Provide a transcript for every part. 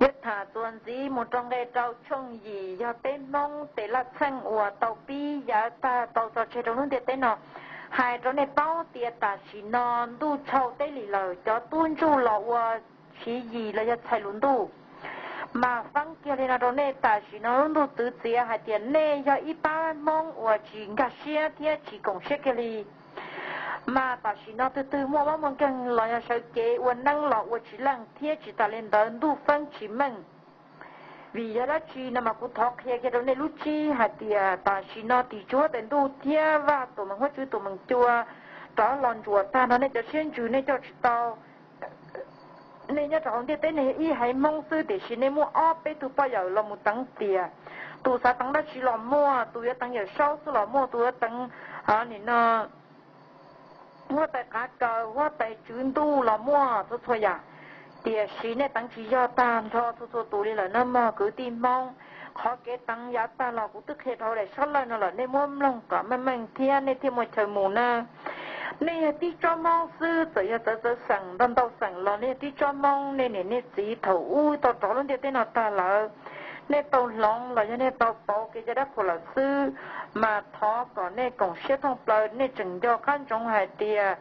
Thiab tham txuas ntxiv mus rau nqe rau tshooj yim yog peb Hmoob tes laj txheej uas tau pib yav tag tau tso tseg rau lub ntiaj teb no. Hais rau nej paub tias tam sim no ntuj tshau teb li lawm, cov tub ntsuj los ua siv yim los yog txhais lus ntuj. Mas faab kiag li no rau nej, tam sim no lub ntuj txwv txiav hais tias nej yog ib pab Hmoob uas tsis nkag siab thiab tsis koom siab kiag li. Mas tam sim no twg twg muaj mob muaj nkeeg los yog sawv cev ua neeb los ua tsis leej thiab tsis tas li ntawd ntuj feeb tsis meej. Vim yog dab tsi no mas kuv thov qhia kiag rau nej lub tsib hais tias tam sim no tim tsuab tes ntuj thiab Vaj tus meem huab tswv tus meem cua rov los ntsuas tag nrho nej cov siab ntsws nej coj tsis tau. Nej nyob rau hauv ntiaj teb nej yog ib haiv Hmoob xwb tiam sis nej muaj ob peb tug poj yawm los mus teev tiam. Tus xav teev dab tsi los muaj, tus yuav teev Yawm Saub xwb los muaj, tus yuav teev nim no huab tais qav kaws, huab tais tswv ntuj los muaj txhua txhua yam. Tiam sis nej teev tsis yog tag nrho txhua txhua tus li lawm na mog kwv tij Hmoob. Qhov kev teev yav tag los kuv twb qhia rau hauv daim sab laj no lawm, nej muab mloog kom meej meej thiab nej thiaj muaj chaw mus na. Nej yog tib tsob Hmoob xwb, txawm yog txawv txawv xeem ntau ntau xeem los nej yog tib tsob Hmoob, nej niam nej txiv thaum ub tau rov lub ntiaj teb no tag lawm, nej tau hloov los yog nej tau pauv kev cai dab qhuas lawm xwb, mas thov kom nej koom siab thooj plaws, nej tseem nco qab ntsoov hais tias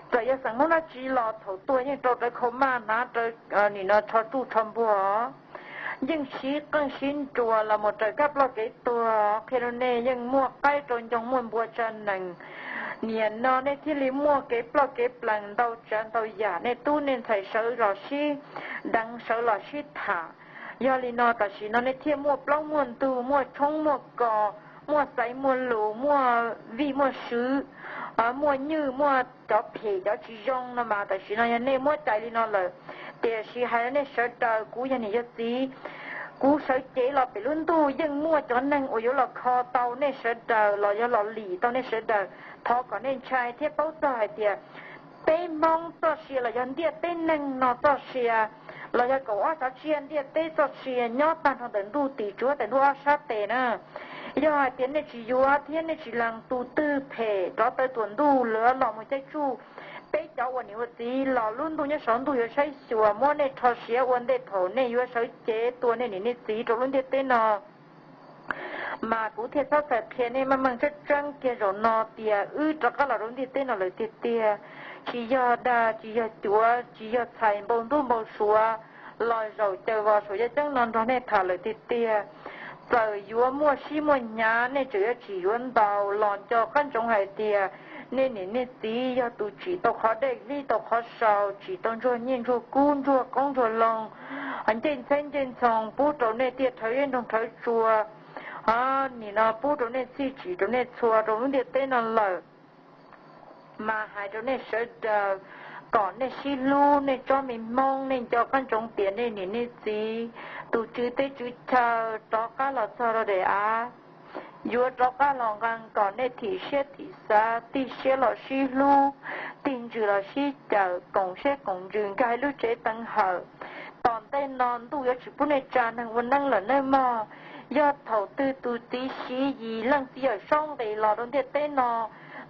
txawm yog xeem Hmoob dab tsi los thaum tuag yeej rau rawv khau maj hnav rawv nim no tsho tsuj tsho npuag, yeej sib qeej sib nruas los mus raws kab ploj kev tuag. Qhia rau nej yeej muaj qaib rau ncoo muaj npua tsa nees, nim no nej thiaj li muaj kev ploj kev plees ntau tsav ntau yam, nej tub nej ntxhais sawv los sib deev sawv los sib tham. Yog li no tam sim no nej thiaj muaj plaub muaj ntug, muaj tshoob muaj kos, muaj xaiv muaj lus, muaj vij muaj sw, muaj nywj muaj cov phem cov tsis zoo no mas tam sim no yog nej muab cais li no lawm. Tiam sis hais rau nej sawv daws, kuv yog niam yog txiv, kuv sawv cev los pem lub ntuj yeej muaj cov neeg uas yuav los kho tau nej sawv daws los yog los lim tau nej sawv daws. Thov kom nej ntshai thiab paub txog hais tias peb Hmoob txoj sia los yog ntiaj teb neeg no txoj sia, los yog kaum ob tsav tsiaj ntiaj teb txoj sia nyob tag nrho ntawm ntuj tim tsuav tes ntuj ob sab tes na. Yog hais tias nej tsis yuav thiab nej tsis lees, tus twg phem rov tawm tuam ntuj lawv los mus caij tsuj, peb cov ua niam ua txiv los lub ntuj nyob saum ntuj yuav saib xyuas muab nej rho siav ua ntej thaum nej yuav sawv cev tua nej niam nej txiv rau lub ntiaj teb no. Mas kuv thiaj txhob txhais qhia nej meej meej tseeb tseeb kiag zaum no tias wb rov qab los rau ntiaj teb no lawm tiag tiag. Tsis yog dag tsis yog cuav tsis yog txhais npau ntub npau suav los zaum caws vos saum yaj ceeb no nrog nej tham lawm tiag tiag. Txawm yuav muaj sib muaj hnyav nej tseem yuav tsim yuav ntaus los nco qab ntsoov hais tias nej niam nej txiv yog tus tsim tau qhov dej hlib tau qhov sau, tsim tau ntsuag nyiaj ntsuag kub ntsuag qoob ntsuag loo, ncej ntxheb ncej ntxhoo pub rau nej tiaj rhawv zeb nroog rhawv tsua, nim no pub rau nej txhij tsim rau nej txhua rau lub ntiaj teb no lawm. Mas hais rau nej sawv daws kom nej sib hlub, nej tsob me Hmoob, nej nco qab ntsoov tias nej niam nej txiv, tus tswv teb tswv chaw rov qab los txog rau daim av, yuav rov qab los nqee kom nej thim siab thim xav, tig siab los sib hlub, tig ntsws los sib cawm, koom siab koom ntsws nkag ib lub tsev teev hawm. Tom ntej no ntuj yuav tsis pub nej tsa neeg ua neeb lawm nawb mog. Yog thaum twg tus txiv Siv Yis leej txiv Yawm Saub nqis los rau ntiaj teb no,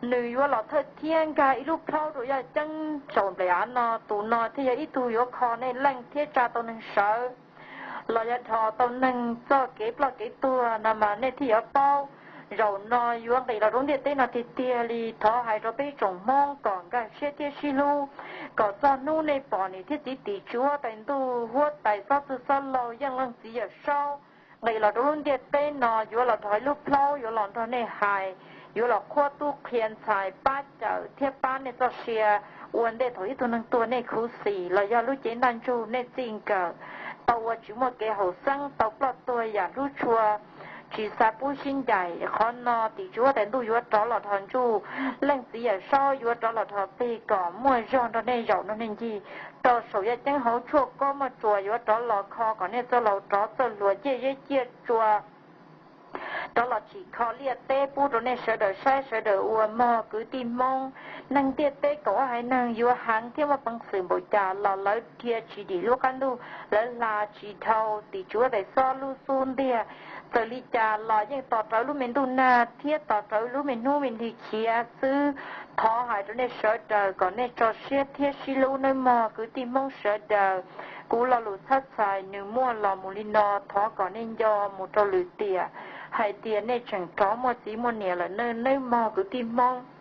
nws yuav los thawj thiab nkag ib lub plhaub rau yaj ceeb saum nplaim av no, tus no thiaj yog ib tug yuav kho nej leej thiab tsa tau neeg sawv los yog dhos tau neeg txoj kev ploj kev tuag no mas nej thiaj yuav paub. Zaum no yuav nqis los rau ntiaj teb no tiag tiag li, thov hais rau peb tsoom Hmoob kom nkag siab thiab sib hlub, kom txog hnub nej pom niam thiab txiv tim tsuav tes ntuj huab tais xob txwg xob laug yeej leej txiv Yawm Saub nqis los rau lub ntiaj teb no yuav los dhos ib lub plhaub, yuav los nrog nej hais, yuav los qhuab tub qhia ntxhais pab cawm thiab pab nej txoj sia ua ntej thaum ib tug neeg tuag nej khuv xim los yog lub cev ntaj ntsug nej txij nkawm, tau ua tsis muaj kev haum xeeb, tau ploj tuag yam hlub tshua, tsis xav pub sib ncaim. Qhov no tim tsuav tes ntuj yuav rov los dhos ntsuj, leej txiv Yawm Saub yuav rov los dhos plig kom muaj zog nrog nej zaum nrog nej ncig rau saum yaj ceeb hauv tshuaj kob muaj tsuas, yuav rov los kho kom nej txoj laug rov txawj hluas ciaj zeb ciaj tsua, rov los tsim kho liaj teb pub rau nej sawv daws saib sawv daws ua mog kwv tij Hmoob. Neeg ntiaj teb kaum ob haiv neeg yuav heev thiab muaj peev xwm npaum cas los lawv dhia tsis dim lub qab ntuj, lawv hla tsis dhau tim tsuav tais xob lub xub ntiag. Txawm li cas los yeej tos rawv lub me ntuj nag thiab tos rawv lub me hnub me nrig khiav xwb. Thov hais rau nej sawv daws kom nej tso siab thiab sib hlub nawb mog kwv tij Hmoob sawv daws. Kuv lo lus txhab txhais nws muaj los mus li no, thov kom nej nco mus rau lwm tiam hais tias nej tseem rov muaj txiv muaj niam lawm nawb mog kwv tij Hmoob.